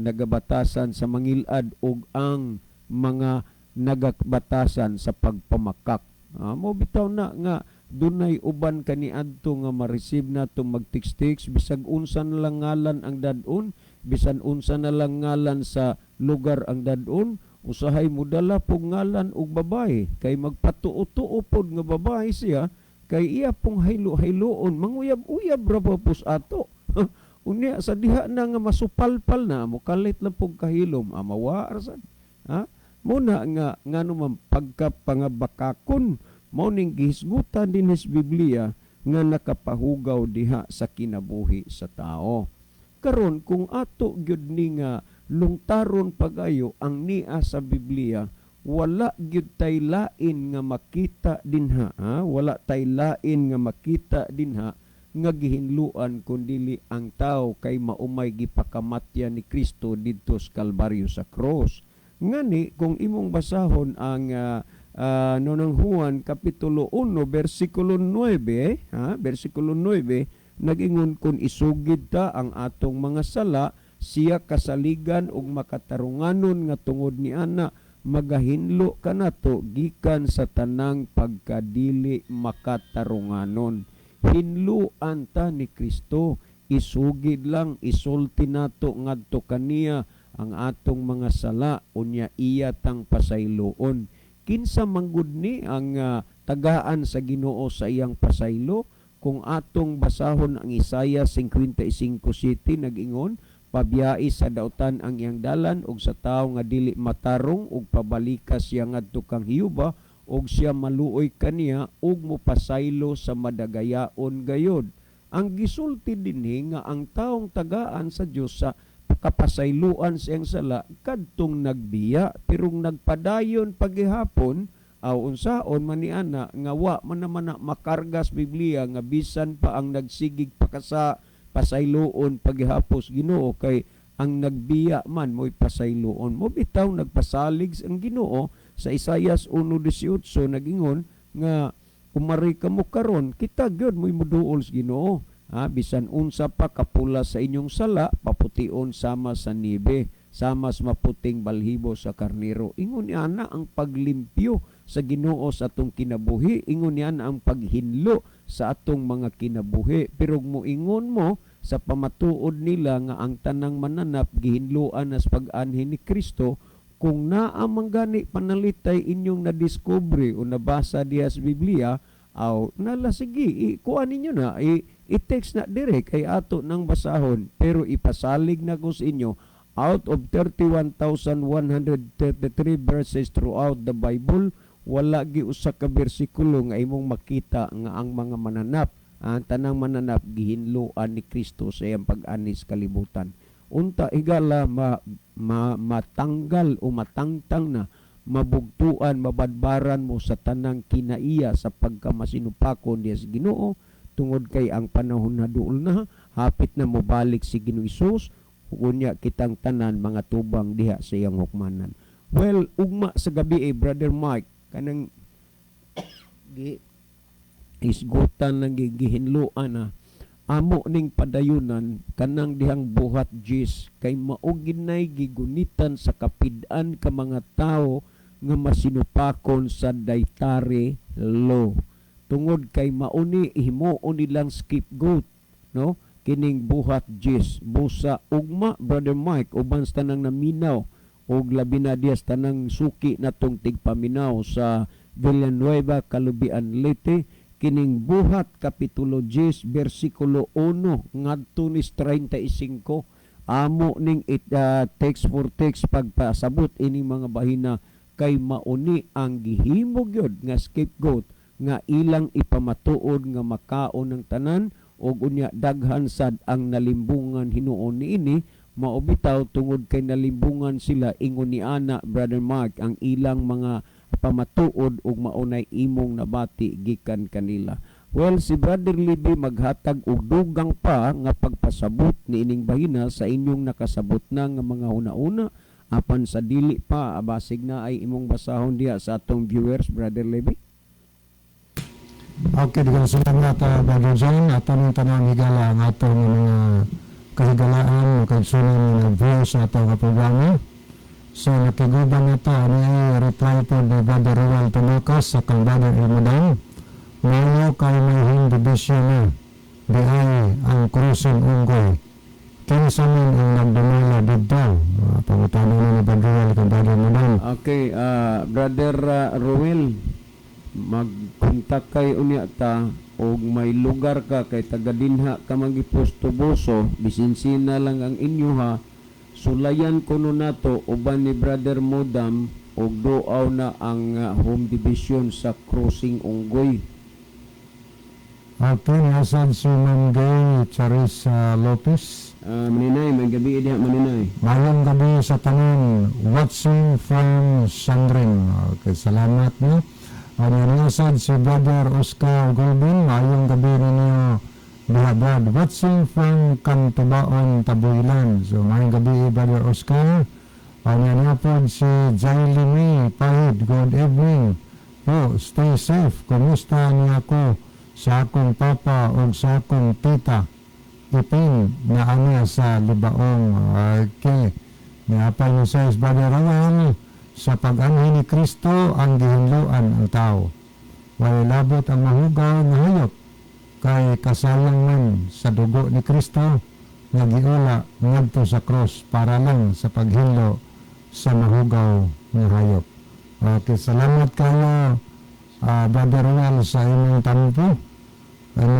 nagabatasan sa mangilad ug ang mga nagabatasan sa pagpamakak. Mo bitaw na nga dunay uban kaniadto nga ma-receive nato mag-text, bisag unsa na lang ngalan ang dad-on, bisan unsa na lang ngalan sa lugar ang dad-on, usahay modala pog ngalan og babae kay magpatuo-tuo pod nga babae siya kay iya pong haylo-hayloon, manguyab-uyab ra pa pus ato. Unya sa diha na nga masupalpal na, mokalit lang pog kahilom, amawa ra sad, ha. Muna nga ngano man pagka pangabakakon mao ning gihisgutan dinhi sa Biblia nga nakapahugaw diha sa kinabuhi sa tao. Karon kung ato gyud ni nga lungtaron pagayo ang nia sa Biblia, wala gyud tay lain nga makita dinha, ha? Wala tay lain nga makita dinha nga gihinluan kundili ang tao kay maumay gipakamatya ni Kristo didto sa Kalbaryo, sa cross. Ngani kung imong basahon ang nonong Juan kapitulo 1 bersikulo 9, ha, bersikulo 9, nagingon, "Kung isugid ta ang atong mga sala, siya kasaligan ug makatarunganon nga tungod ni ana magahinlo kanato gikan sa tanang pagkadili makatarunganon." Hinluan ta ni Kristo, isugid lang, isulti nato ngadto kaniya ang atong mga sala, unya iya tang pasayloon. Kinsa manggod ni ang tagaan sa Ginoo sa iyang pasaylo? Kung atong basahon ang Isaiah 55:7, nag-ingon, "Pabiyai sa dautan ang iyang dalan ug sa tawo nga dili matarong ug pabalika siya ngadto kang Hiyuba ug siya maluoy kaniya ug mopasaylo sa madagayaon gayod." Ang gisulti dinhi nga ang taong tagaan sa Dios sa kapasayloan sa iyang sala kadtong nagbiya, pero nagpadayon pagihapon Aw, unsaon man ni ana nga wa man naman na makargas Biblia nga bisan pa ang nagsigig pakasa pasayloon paghapos Ginoo, kay ang nagbiya man mo'y pasayloon mo? Bitaw nagpasalig ang Ginoo sa Isayas 1:18, nagingon nga umari kamo karon, kita gyud mo'y moduol sa Ginoo, ha? Bisan unsa pa kapula sa inyong sala, papution sama sa niebe, sama sa maputing balhibo sa karnero. Ingon niya na ang paglimpyo sa Ginoo sa atong kinabuhi, ingon niya na ang paghinlo sa atong mga kinabuhi. Pero moingon mo sa pamatuod nila nga ang tanang mananap gihinloan nas pag-anhi ni Kristo, kung naa man gani panalitay inyong nadiskubre o nabasa diha sa Biblia, aw nala sige, ikuha ninyo na, i-text na dire kay ato nang basahon. Pero ipasalig na ko sa inyo, out of 31,133 verses throughout the Bible, wala gi usa ka bersikulo nga imong makita nga ang mga mananap, ang tanang mananap gihinloan ni Kristo sa iyang pag-anis kalibutan. Unta higala ma, ma, matanggal o matangtang na, mabugtuan, mabadbaran mo sa tanang kinaiya sa pagkamasinupakon diya sa Ginoo, tungod kay ang panahon na duol na, hapit na mobalik si Ginoo Hesus, unya kitang tanan mga tubang diha sa iyang hukmanan. Well, ugma sa gabi eh, Brother Mike, kanang gi isgutan ng gihinloan na amo ning padayunan kanang dihang Buhat 10, kay mao ginay gigunitan sa kapid-an ka mga tawo nga masinupakon sa dietary law, tungod kay mauni himuon nilang scapegoat, no, kining Buhat 10. Busa ugma, Brother Mike, uban sa tanang naminaw og labi na diya sa tanang suki natong tigpaminaw sa Villanueva, Calubian, Leyte, kining Buhat kapitulo 10 bersikulo 1 ngadto ni 35, amo ning it, text for text pagpasabot ining mga bahina, kay mauni ang gihimo gyud nga scapegoat nga ilang ipamatuod nga makaon ng tanan, ug unya daghan sad ang nalimbungan hinuon niini. Mao bitaw tungod kay nalimbungan sila ingon ni ana, Brother Mark, ang ilang mga pamatuod ug maunay imong nabati gikan kanila. Well, si Brother Libby maghatag og dugang pa nga pagpasabot niining bahina sa inyong nakasabot na nga mga una-una. Apan sa dili pa, basig na ay imong basahon diha sa atong viewers, Brother Libby. Okay, daghang salamat, Brother John. Ato ning tanang higala ang atong mga kahigalaan o kaigsunan nga nag-view sa atong nga programa. So nakiguban na ta ani ay reply po ni Brother Ruel Tumukas sa kang Brother Ilmudan. Ngayo kay may home division na di ay ang Crossing Unggoy. Kinsa man ang nagdumala didto? Pangutana na ni Brother Ruel kang Brother Ilmudan. Okay, Brother Ruel, magkontak kay unya ta og may lugar ka kay taga dinha ka magipostuboso, bisinsina lang ang inyo ha. Sulayan kuno nato uban ni Brother Modam og duaw na ang home division sa Crossing Unggoy. Okay, nasad si Ma'am Gay Charissa Lopez. Maninay, may gabi diha, Maninay. Mayong gabi sa tanan, watching from Sandrin. Okay, salamat no. Ano nasad si Brother Oscar Golbin, mayong gabi ninyo diha, Brad. Watching from Cantubaon, Tabuilan. So mayong gabi, Brother Oscar. Ano niya po si Jaili May Pahid, good evening. Po, stay safe. Kumusta niya ako sa akong papa o sa akong tita? Ipin na ana sa Libaong. Okay. Niapay ni sa Brother Rawan, sa pag-anhi ni Kristo ang gihinloan ang tao. Walay labot ang mahugaw nga hayop kay kasayang man sa dugo ni Kristo nga giula ngadto sa cross para lang sa paghinlo sa mahugaw nga hayop. Okay, salamat kayo, Brother Ruel, sa imong tampo. Ano,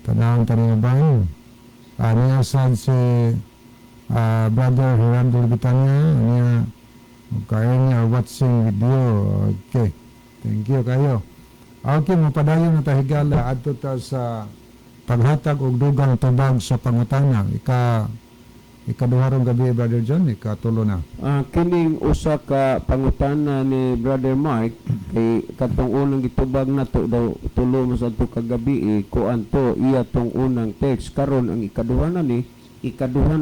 tanawang tanong niya sad si Brother Gerardo Bitanya niya kaya niya watching video. Okay. Thank you kayo. Okay, mapadayon na ta, higala, adto ta sa paghatag og dugang tubag sa pangutana. Ika Ikaduha rong gabi, Brother John, ikatulo na. Kining usa ka pangutana ni Brother Mark kay katong unang gitubag nato daw tulo man sa adto kagabi, eh, kuan to, iya tong unang text. Karon ang ikaduha na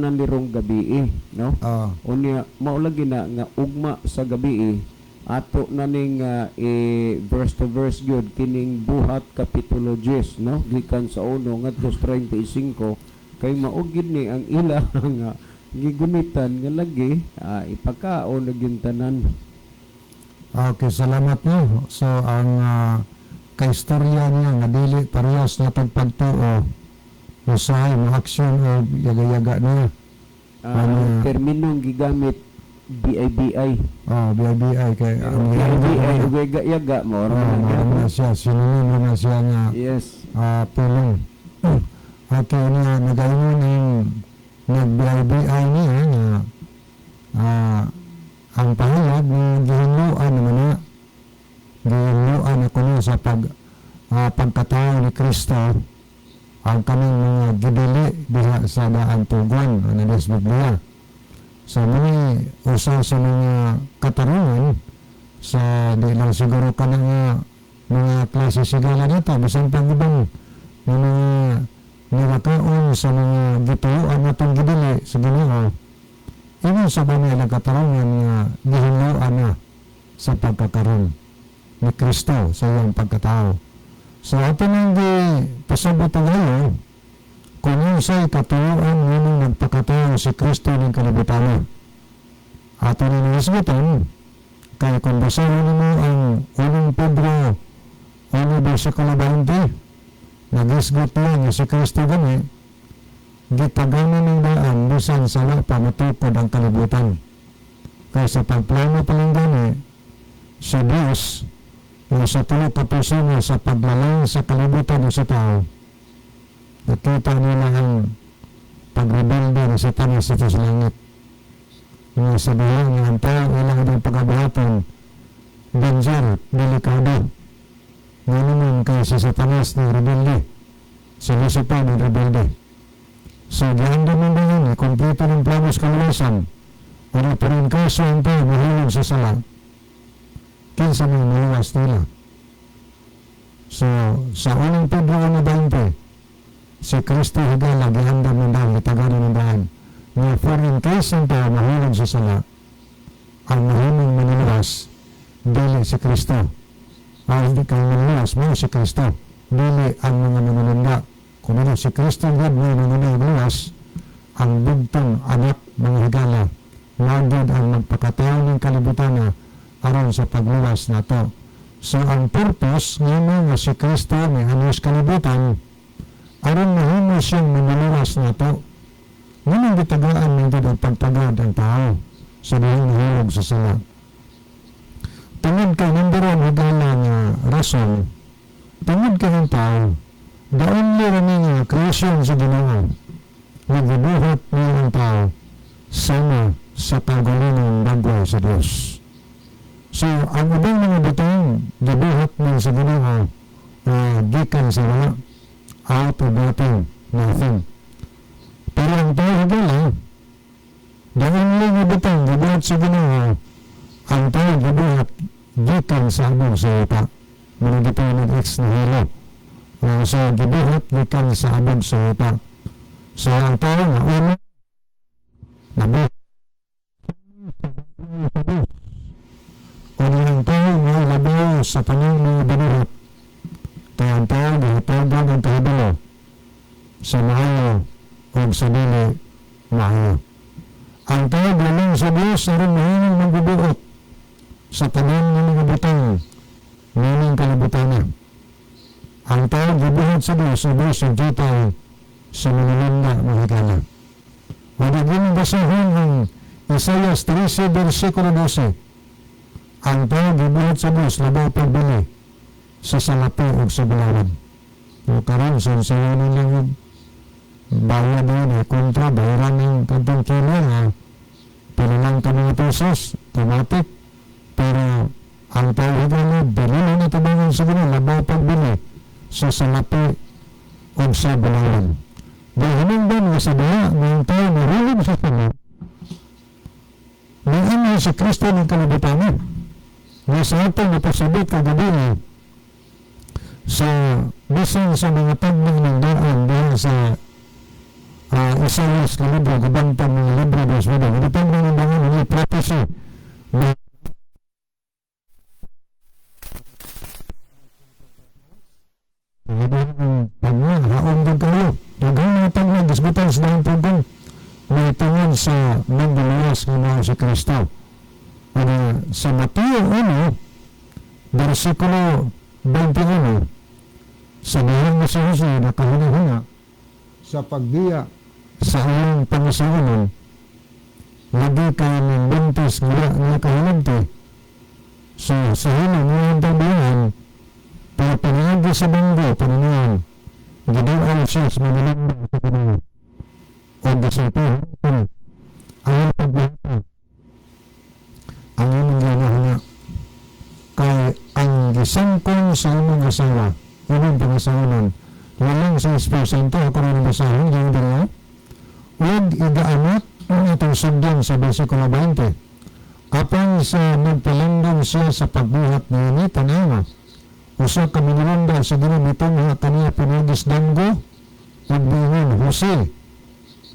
ni rong gabi, eh, no? Ah. Unya mao lagi na nga ugma sa gabi, eh, ato na ning verse to verse gyud kining Buhat kapitulo 10, no, gikan sa 1 ngadto sa 35, kay mao gyud ni ang ila nga gigunitan nga lagi ipakaon na gyud tanan. Okay, salamat no. So ang kaistorya niya nga dili parehas na pagtuo, usahay mo aksyon o yaga-yaga niya. Ang terminong gigamit, BIBI. Oh, BIBI kay ang BIBI ug yaga-yaga mo Oh, ra man mao gyud. na siya, synonym na siya nga pulong. Okay niya, nagaingon ang nag-BIBI niya nga ang pahayag nga gihinloan naman na, gihinloan ako niya sa pagkatao ni Kristo ang kaming mga gidili diha sa daan tugon ano sa Biblia. So mga usa sa mga katarungan sa di lang siguro ka na nga mga klase sigala nito, bisan pang ibang nga mga nilakaon sa mga gituoan natong gidili sa Ginoo, ingon sa ba niya katarungan nga gihinloan na sa pagkakaroon ni Kristo sa iyang pagkatao. So ato nang gi pasabot tayo kung unsay katuoan nganong nagpakatao si Kristo ning kalibutan. Ato nang hisgutan kay kung basahon nimo ang unang Pedro 1 versikulo 20, nagisgot niya nga si Kristo gani gitaganan ng daan bisan sa wa pa matukod ang kalibutan. Kay sa pagplano pa lang gani sa Diyos o sa tulo ka persona sa paglalang sa kalibutan o sa tao, nakita nila ang pagrebelde ni Satanas sa sa langit. Nga sa diha nga ang tao ilang ibang pagabuhaton, danger, delikado. Nga naman kay si Satanas ng rebelde, si Lucifer ng rebelde. So, giandam ng dahan, kompleto ng plano sa kaluwasan. Ano pa rin kaso ang tao mahulog sa sala, kinsa may maluwas nila. So, sa unang Pedro 1:20, si Kristo higala, gihandam ng daan, gitaganan ng daan. Nga for in case ang tao mahulog sa sala, ang mahimong manuluwas, dili si Kristo. Ang hindi kang manuluwas, mo si Kristo. Dili ang mga manununda. Kung ano si Kristo God may manuluwas, ang bugtong anak mga higala, magyud ang magpakatao ng kalibutan na aron sa pagluwas nato. So ang purpose nga nga si Kristo may anos kalibutan, aron mahimo siyang manuluwas nato. Nganong gitagaan man gid ang pagtagad ang tao sa dihang nahulog sa sala. Tungod kay number one higala nga rason, tungod kay ang tao, the only rami nga creation sa Ginoo nga gibuhat niya ang tao sama sa kaugalingon dagway sa Dios. So, ang ubang mga butang gibuhat man sa Ginoo gikan sa wala, out of nothing, nothing. Pero ang tao higala, the only nga butang gibuhat sa Ginoo, ang tao gibuhat gikan sa abog sa yuta. Mga gitawag ex nihilo. So, gibuhat gikan sa abog sa yuta. So, ang tao nga una, nabuhat o ang tao nga labaw sa tanang mga binuhat. Kaya ang tao gihatagan ang kahibalo sa maayo o sa dili maayo. Ang tao gilang sa Diyos aron mahimong magbubuot sa tanan nga mga butang nining kalibutan. Ang tao gibuhat sa Diyos sa Diyos ang jutay sa mga lunda mga higala. Wala din basahon ang Isaiah 13 versikulo 12. Ang tao gibuhat sa Diyos labaw pagbili sa salapi o sa bulawan. O karon sa sayo lang bayad na yun, kontra, bayaran ng kantong kilo nga pila lang ka mga pesos, automatic. Pero ang tao higala, bili na natabangan sa Ginoo, labaw pagbili sa salapi o sa bulawan. Gihinungdan nga sa diha nga ang tao nahulog sa sala, nianhi si Kristo ng kalibutan. Nga sa atong napasabot kagabi sa bisan sa mga tagna ng daan diha sa Isaias nga libro, gabantang mga libro, Diyos mo, mga tagna ng daan, mga prophecy. Pagna, haon din kayo. Daghang mga tagna, gisgutan sa dahang pugong, may tungod sa mangguluwas nga mao si Kristo. Ano, sa Mateo 1, versikulo 21, sa dihang nga si Jose nakahuna-huna sa pagbiya sa iyang pangasawanon, lagi kay ng buntis nga nga kahinabti. So, sa hina nga iyang pagbiyahan, pero panaagi sa banggo, pananayan, giduan siya sa manilamba sa Ginoo. O gisultihan ang pagbuhatan ang imong ginahuna kay ang gisangkong sa imong asawa, imong pangasawanon, lalang sa Espiritu Santo. Ako rin basahin yung dala ug igaanat ang itong sugdan sa versikulo 20. Apan sa nagpalandong siya sa pagbuhat niini, tanawa, usa ka manulunda sa Ginoo mitungha kaniya pinaagis damgo ug miingon, "Jose,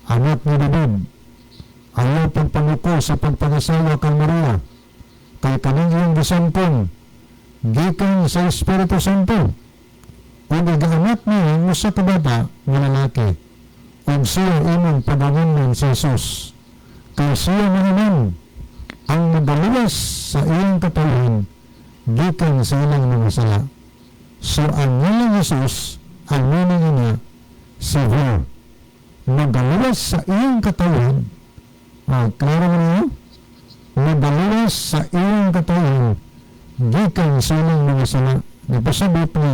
anak ni David, ayaw pagpanuko sa pagpangasawa kang Maria, kay kaning iyang gisampong gikan sa Espiritu Santo. Ug igaanak niya ang usa ka bata nga lalaki, ug siya imong pagangalan si Jesus, kay siya man ang magaluwas sa iyang katawhan gikan sa ilang mga sala." So ang ngalan Jesus, ang meaning niya, Savior, magaluwas sa iyang katawhan. Klaro mo niyo? Magaluwas sa iyang katawhan gikan sa ilang mga sala. Nagpasabot nga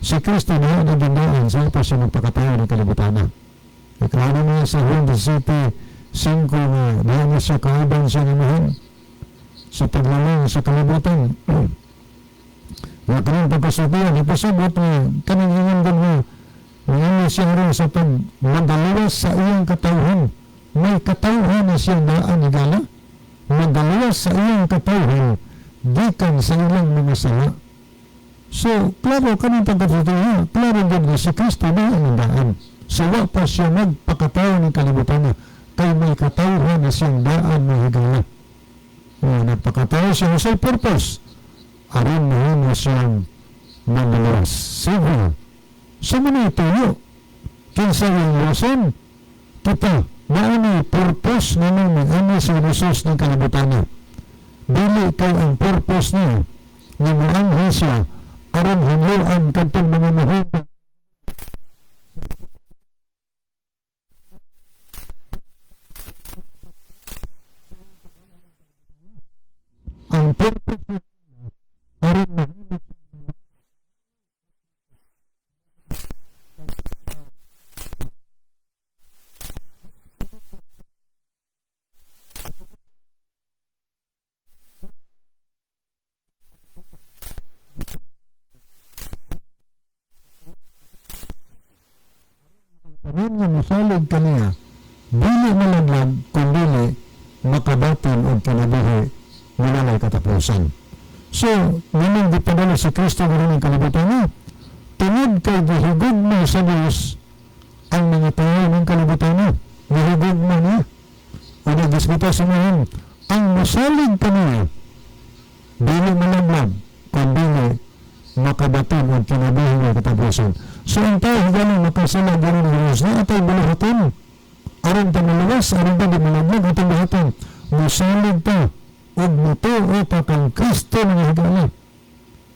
si Kristo na nagindaan sa pa siya magpakatawo ng kalibutan. Iklaro niya sa Juan 17:5 nga diha na siya kauban sa Amahan sa paglalang sa kalibutan. Nga kanang pagkasukian, ipasabot nga kanang ingon nga nga siya rin sa pag magaluwas sa iyang katawhan. May katawhan na siyang daan higala. Magaluwas sa iyang katawhan gikan sa ilang mga sala. So, klaro kanang pagkatutuwa, klaro gud nga si Kristo na ang daan. So, wa pa siya magpakatawo ng kalibutan na kay may katawhan na siyang daan na higala. Nagpakatawo siya sa purpose. Aron mahimo siyang magaluwas. Savior. Sa mga tuyo, kinsa yung rason, kita, maani purpose na nung ano si Jesus ng kalibutan na. Dili kay ang purpose niya, nga moanghi siya, aron hinluan kadtong mga mahimo. Ang purpose niya, aron mahimo tanan nga mosalig kaniya, dili malaglag, kundi makabaton og kinabuhi nga walay katapusan. So, nganong gipadala si Kristo karon ang kalibutan niya? Tungod kay gihigugma sa Dios ang mga tao ng kalibutan niya. Gihigugma niya. O nagisguta sa mga ang mosalig kaniya, dili malaglag, kundi makabaton og kinabuhi nga katapusan. So ang tao higalang makasala gano'n ng Diyos na atay buluhaton. Aron ta maluwas, aron ta di malaglag, atong buhaton. Musalig ta, ug mutuo ta kang Kristo nga higala.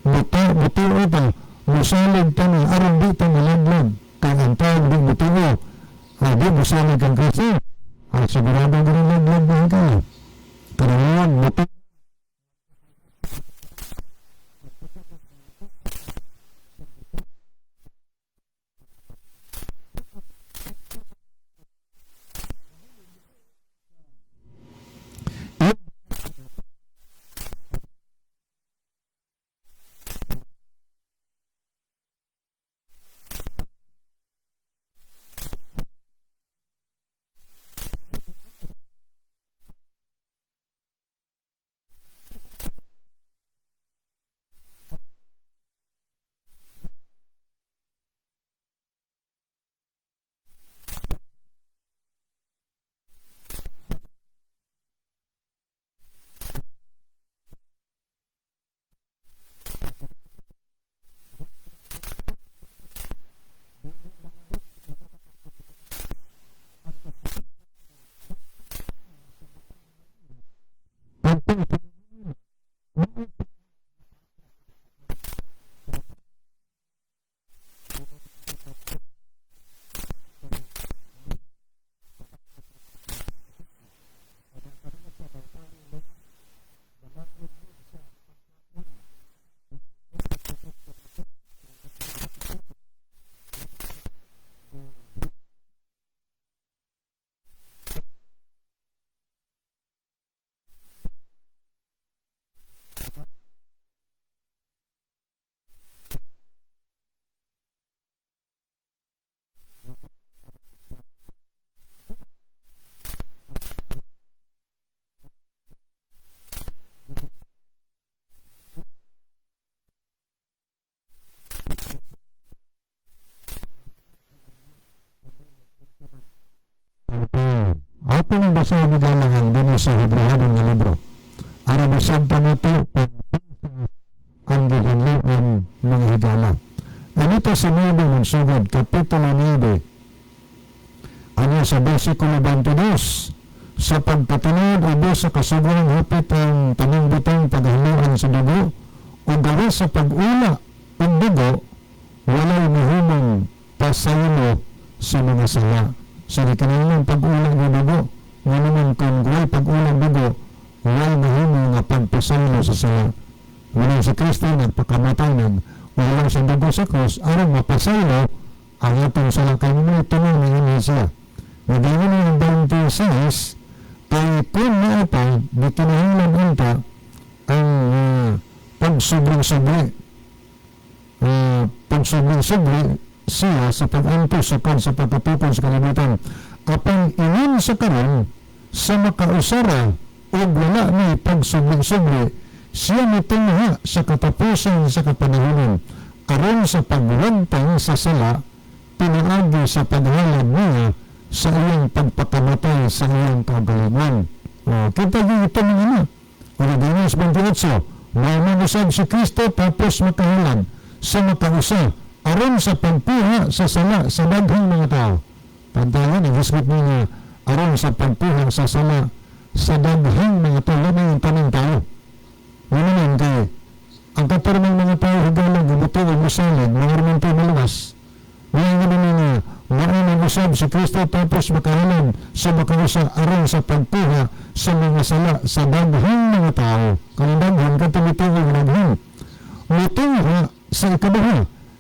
Mutuo ta, musalig ta na, aron di ta malaglag. Kay ang tao di mutuo, ay di musalig kang Kristo. Ay sigurado gano'n laglag na higala. Karaniwan, mutuo. basahon, higalaan, dinhi sa Hebrehanon nga libro. Aron masabtan nato ang gihinloan, mga higala. Anita sa 9 magsugod, Kapitulo 9, ano sa versikulo 22, "Sa pagpatinod ubos sa kasuguan, hapit ang tanang butang paghaluan sa dugo, o gawas sa pag-ula og dugo, walay mahimong pasaylo sa mga sala." Sa so, kinahanglan pag-ula ng dugo, nga naman kung walay pag-ula ng dugo, walay mahimo nga pagpasaylo sa sala. Wala si Kristo nagpakamatay, nag wala sa dugo sa cross aron mapasaylo ang atong sala, kay mo tunog ni siya. Nagayon ang 26, "Kay kung naa pa, di kinahanglan unta ang pagsobrang-sobre. Pagsobrang-sobre siya sa pag-antos sukad sa pagkatipon sa kalibutan. Apan ingon sa karon, sa makausara ug wala ni pagsobring-sobre, siya mitungha sa katapusan sa kapanahonon aron sa pagwagtang sa sala pinaagi sa paghalad niya sa iyang pagpakamatay sa iyang kaugalingon." O, kita gyud ito mga ano. O, Dinos 28, "Mao usab si Kristo tapos makahalad sa makausa aron sa pagpuha sa sala sa daghang mga tao." Pantayan, ang hisgot niya aron sa pagpuha sa sala sa daghang mga tao, labi yung tanang tao. Wala naman kay ang katarmang mga tao, higala, gibuto o musalig, mga rumanto maluwas. Wala nga naman nga, mao usab si Kristo tapos makahalad sa makausa aron sa pagpuha sa mga sala sa daghang mga tao. Kung daghan, katong ang daghan. Mutungha sa ikaduha,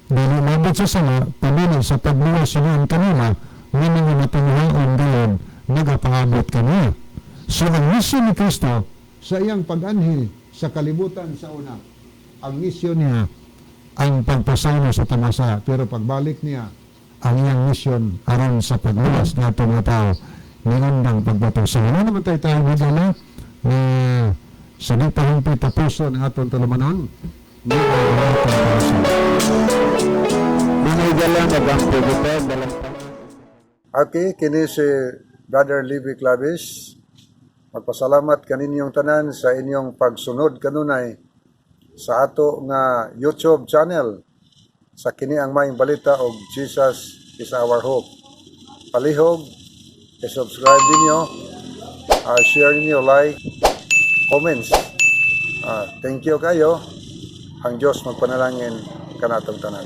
dili labot sa sala, pabili sa pagluwas sa kanila, nga mga matunghaon gayon, nagapaabot kaniya. So ang misyon ni Kristo sa iyang pag-anhi sa kalibutan sa una, ang misyon niya ang pagpasaylo sa tamasa. Pero pagbalik niya, ang iyang misyon aron sa pagluwas ng atong mga tao niundang pagbato. So wala naman tayo tayo higala na sa di pa hingpit tapuson ang atong tulumanon ni ang atong puso. Mga higala, magampo kita, dalang Okay, kini si Brother Libby Clavis. Magpasalamat kaninyong tanan sa inyong pagsunod kanunay sa ato nga YouTube channel sa Kini ang Maayong Balita og Jesus is Our Hope. Palihog, i-subscribe ninyo, share ninyo, like, comments. Thank you kayo. Ang Diyos magpanalangin kanatong tanan.